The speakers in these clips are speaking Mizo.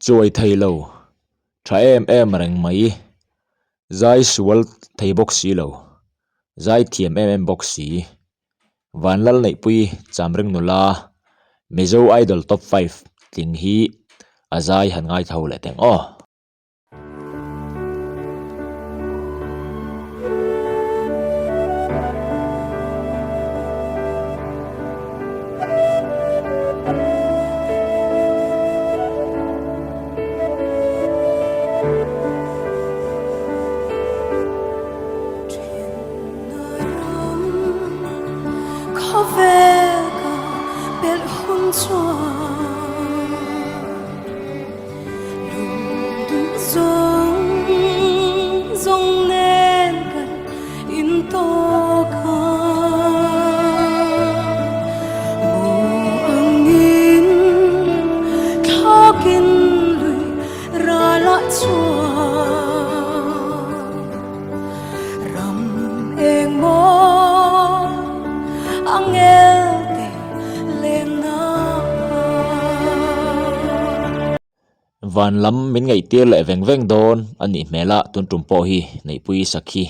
Chuai thei lo, tha em em reng mai, zai sual thei bawk si lo, zai thiam em em bawk si, Vanlal Neihpui Chamring nula Mizo Idol Top 5 tling hi a zai han ngaithla ho leh teng aw. Van lam min ngaihtir leh veng veng dawn a nih hmel a tun tum pawh hi Neihpui Sakhi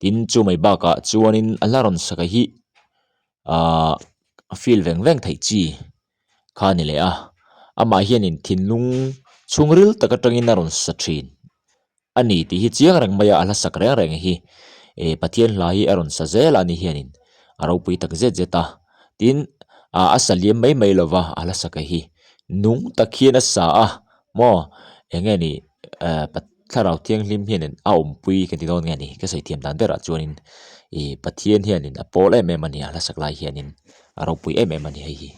tin chu mai bakah chuanin a hla rawn sak hi ahh a feel veng veng theih chi kha a ni leh a amah hianin thinlung chhungril tak atangin a rawn sa thin. A ni tih hi chiang reng mai a, a hla sak reng reng hi eh Pathian hla hi a rawn sa zel a ni hianin a ropui tak zet zet a, tin ah a sa liam mai mai lova a hla sak hi nung tak hian a sa a maw eng nge ni eh thlarau thianghlim hianin a awmpui ka ti dawn nge ni ka sawi thiam dan berah chuanin ih Pathian hianin a pawl em em a ni a hla sak lai hianin a ropui em em a ni hei hi.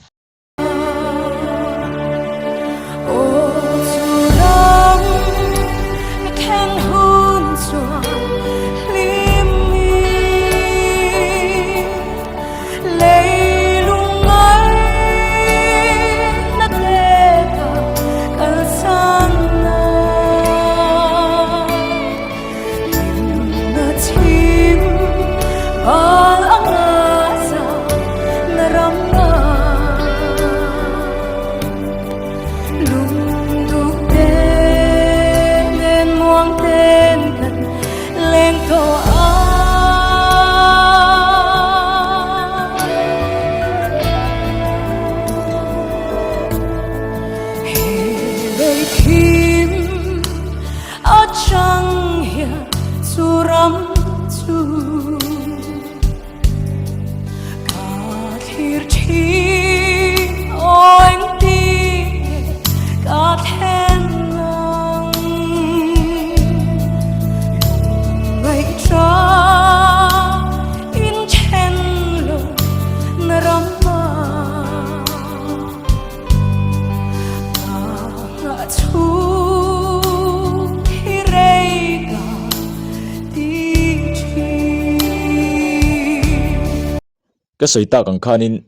Ka sawi tak ang khanin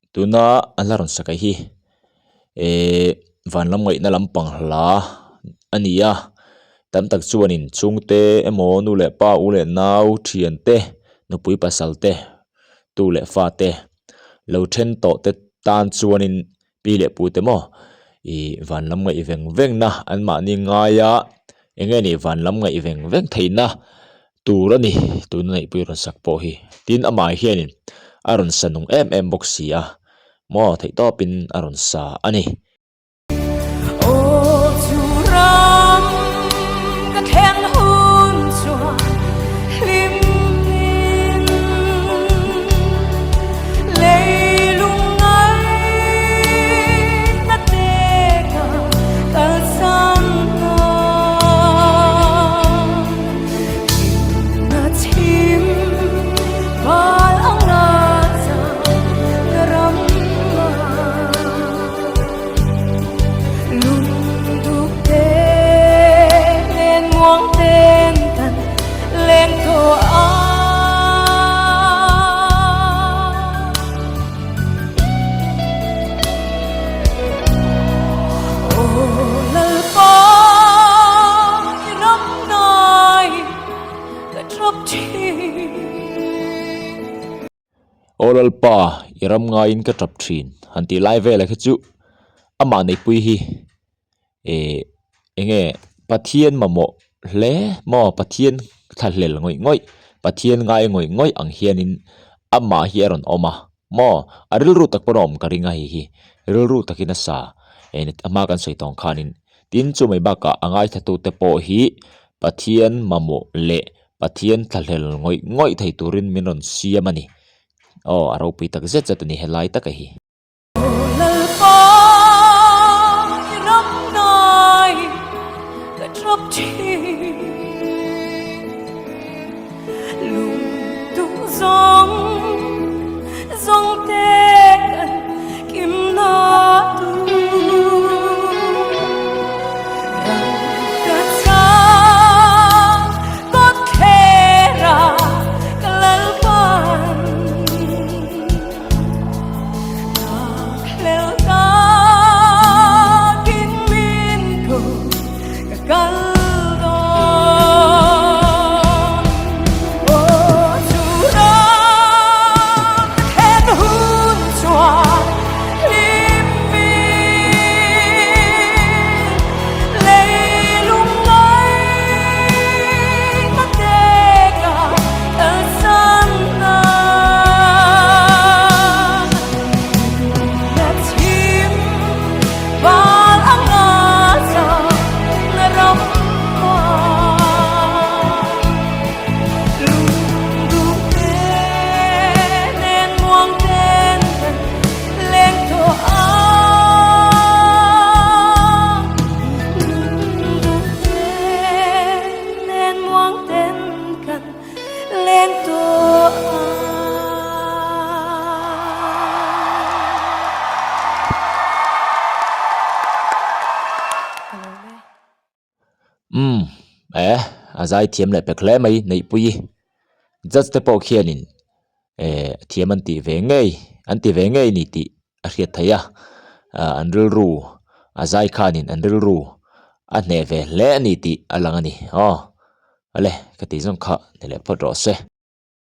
tuna a hla rawn sak hi ehh van lam ngaihna lampang hla a ni a tam tak chuanin chhungte emaw nu leh pa u leh nau thian te nupui pasal te tu leh fa te lo then tawh te tan chuanin Pi leh pu te maw ih van lam ngaih veng veng na an mahni ngai a eng nge ni van lam ngaih veng veng theih na tur a ni tuna neihpui rawn sak pawh hi tin amah hianin a rawn sa nung em em bawk si a maw theih tawpin a rawn sa a ni. Aw Lalpa, i ram ngaiin ka tap thin, han tih lai velah kha chu amah neihpui hi. Ih enge Pathian mamawh hle maw Pathian thlahlel ngawih ngawih Pathian ngai ngawih ngawih ang hianin amah hi a rawn awm a maw a rilru tak pawn a awm ka ring a hei hi rilru takin a sa a hma kan sawi tawng khanin tin chu mai bakah a ngaithla te pawh hi Pathian mamawh leh Pathian thlahlel ngawih ngawih thei turin min rawn siam a ni aw a ropui tak zet zet a ni helai taka hi. Umm eh a zai thiam leh pek hle mai Neihpuii judge te pawh khianin eh thiam an tih ve ngei an ti ve ngei ni tih a hriat theih a ah an rilru a zai khanin an rilru a hneh ve hle a ni tih a lang a ni aw awle ka tih zawng kha ni leh phawt rawh se.